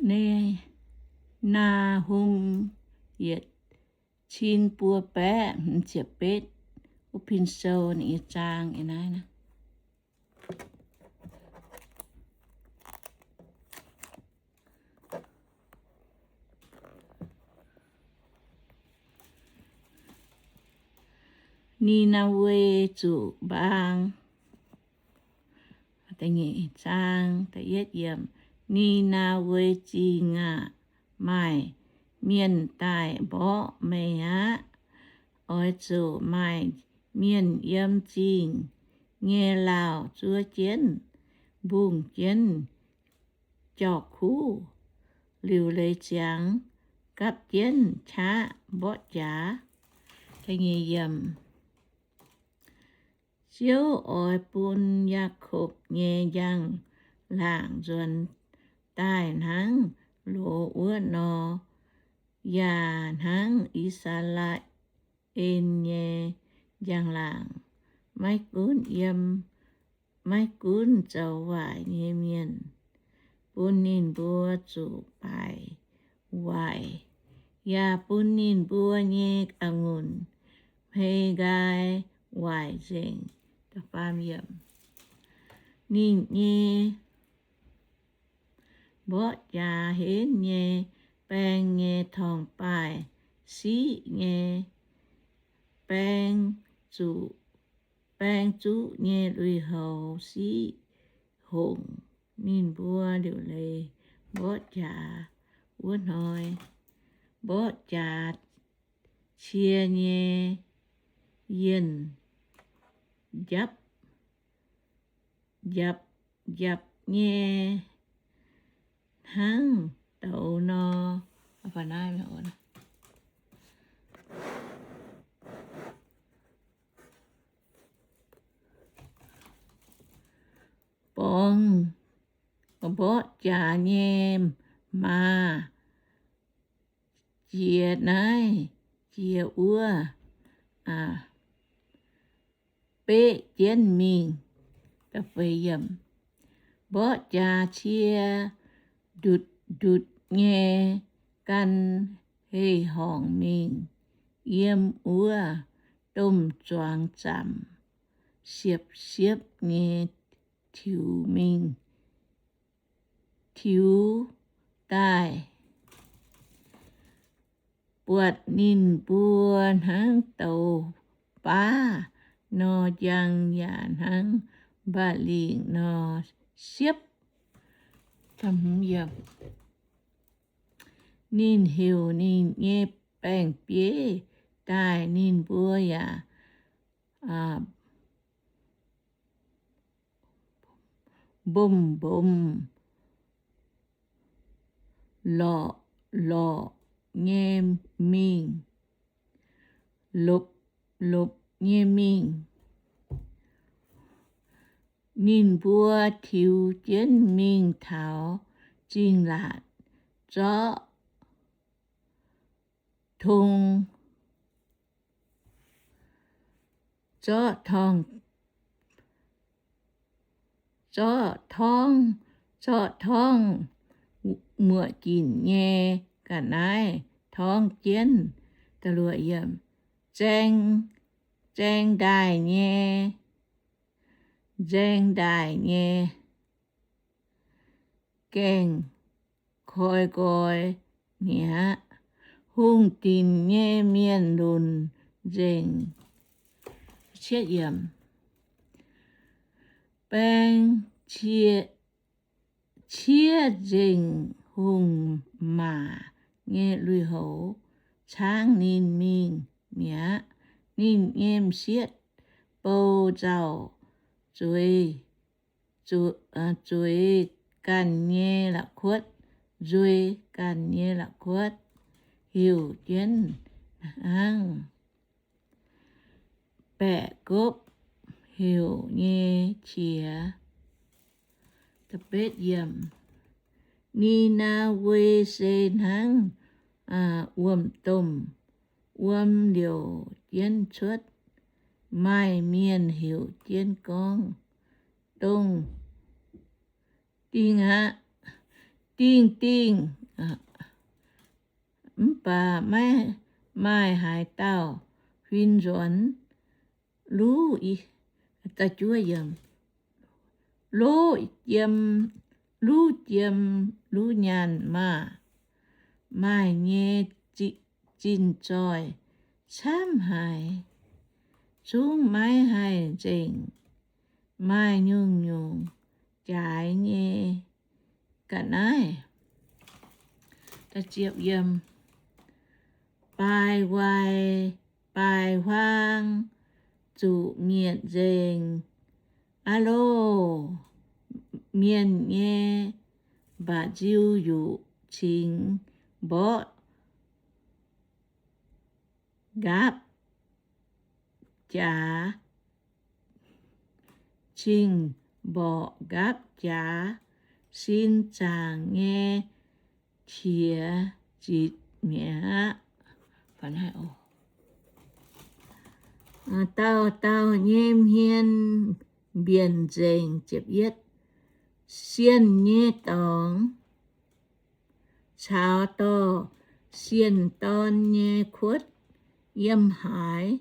Ni-, Naa^hum yietc cin buo baeqv hmz ziepc betv. Wuov pin sou ninh nyei zaang yiem naaiv. Ni^naa^we Zuqc Mbaang. Ni^naa^we Zingh aah! Maaih mienh daaih mborqv meih aqv. Oix zuqc maaih mienh yiem zingh nyei lauh zuov jienv, mbungh jienv jauv-kuv, liuc leiz ziangx, gapv jienv qaqv mborqv jaax. Ziouv oix bun Yaakopv nyei njang-laangc nzuonx daaih hnangv loz wuov nor, yaac hnangv I^saa^laa^en nyei njang-laangc. Maiv gunv yiem, maiv gunv zoux waaic nyei mienh, bun ninh mbuo zuqc baaic waaic, yaac bun ninh mbuo nyei a'ngunc hmei nqaai waaic nzengc. Ninh nyei mborqv jaax henv nyei baeng nyei torngv-baaih siqv nyei, baeng zuqc, baeng zuqv nyei lui-houx siqv hongc. Ninh mbuo liuc leiz mborqv jaax wuov hnoi, mborqv jaax cie nyei yienh njapv, njapc, njapc nyei hnangv douz nor. Borngz mborqv jaax nyei maaz jiex naaiv jiex wuov, beqv jienv mingh. Mborqv jaax cie ndutc-ndutc nyei gan hei-horngc mingh, yiem wuov domh zuangx zaamc siepv-siepv nyei tiux mingh, tiux daaih. Buatc ninh mbuo hnangv douz baav nor njang, yaac hnangv mba'lingc nor siepv. Ninh heuc ninh nyei baeng-bieiv daaih, ninh mbuo yaac mbomz-mbomz lorqc lorqc nyei mingh, lopc lopc nyei mingh. Ninh mbuo tiux jienv mingh taux zingh laatc, zorqv tong, zorqv torngv, zorqv torngv, zorqv torngv muoqc ginc nyei ga'naaiv torngv jienv. Zaeng, zaeng ndaaih nyei, zaeng ndaaih nyei gaengh koi nqoi mi'aqv. Hungh dinc nyei mienh lunc nzengc. Baeng ciev nzengc hungh maac nyei lui-houx caangv ninh mingh mi'aqv. Ninh nyei m'sieqv bou nzauh zueiz, zueiz ganh nyei la'kuotv, nzueiz ganh nyei la'kuotv, heuc jienv hnangv baeqc gopv heuc nyei qiex. Ni^naa^we se hnangv wuom-domh, wuom liouc jienv cuotv. Maaih mienh heuc jienv gorngv, Dongh dingh aqv. Dingh dingh, mv baac maiv maaih haaix dauh huin nzuonx luv, luv jiem, luv jiem luv nyaanh maah! Maaih nyei zinh zoih camv haic, zungv maiv haih nzengc. Maaih nyungc-nyungc jaaix nyei ga'naaiv, baaix waaic baaix huaang, zuqc mietc nzengc. Aa loh! Mienh nyei mba'nziu-yuqc cingx mborqv nqaapv jaax, cingx mborqv nqaapv jaax, sin zaangc nyei qiex zitc mi'aqv. Dauh dauh nyei hmien mbienc nzengc. Sienh nyei dorngx caux dorh sienh dorn nyei kuotv yiem haaix?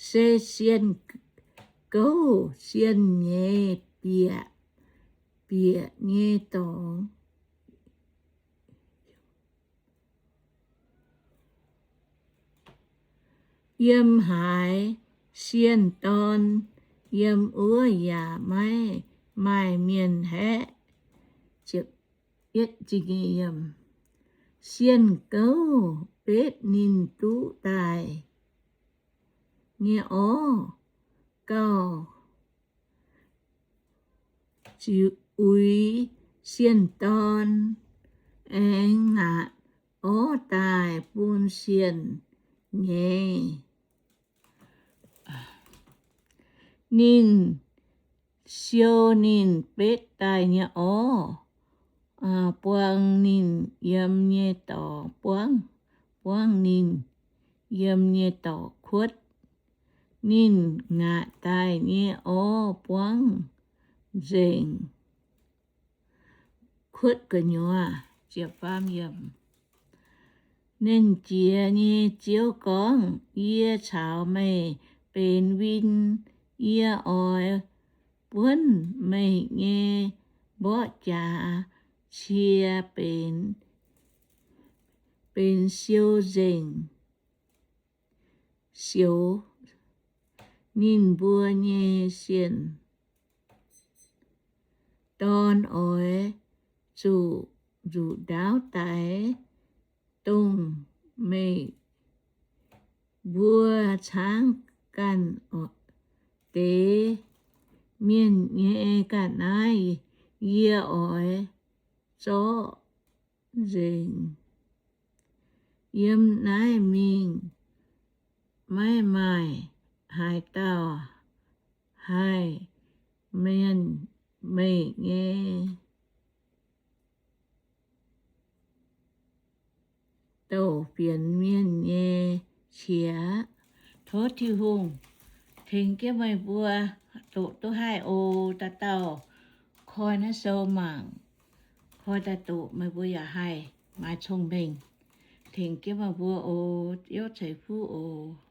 Se sienh gouv, sienh nyeiz bieqc, bieqc nyei dorngx. Yiem haaix, sienh dorn yiem wuov yaac maiv maaih mienh haeqv. Sienh gouv betv ninh duqv daaih nyei orv gauh uix sienh dorn, aengx ngaatc orv daaih bun sienh nyeiz. Ninh siou ninh betv daaih nyei orv, buang ninh yiem nyei dorngx, buangv ninh yiem nyei dorngx kuotv. Ninh ngaatc daaih nyei orv buangv nzengc kuotv gu'nyuoz. Nernh Jiex nyei Ziouv gorngv, Yie caux meih benx win. Yie oix buonv meih nyei mborqv jaax cie benx, benx siou nzengc sioux. Ninh mbuo nyei sienh dorn oix zuqc nzuqc ndaauv daix, dongh meih mbuo caangv ganh deix mienh nyei ga'naaiv. Yie oix zorqv nzengc. Yiem naaiv mingh maiv maaih haaix dauh haih mienh meih nyei douc fienx mienh nyei qiex. Tov Tin-Hungh tengx jienv meih mbuo doqc duqv haih oc. Dauh dauh koi naaiv sou mangc, koi daaih doqc, meih mbuo yaac haih maaih cong-mengh. Tengx jienv meih mbuo oc. Ziouv ceix fuqv oc.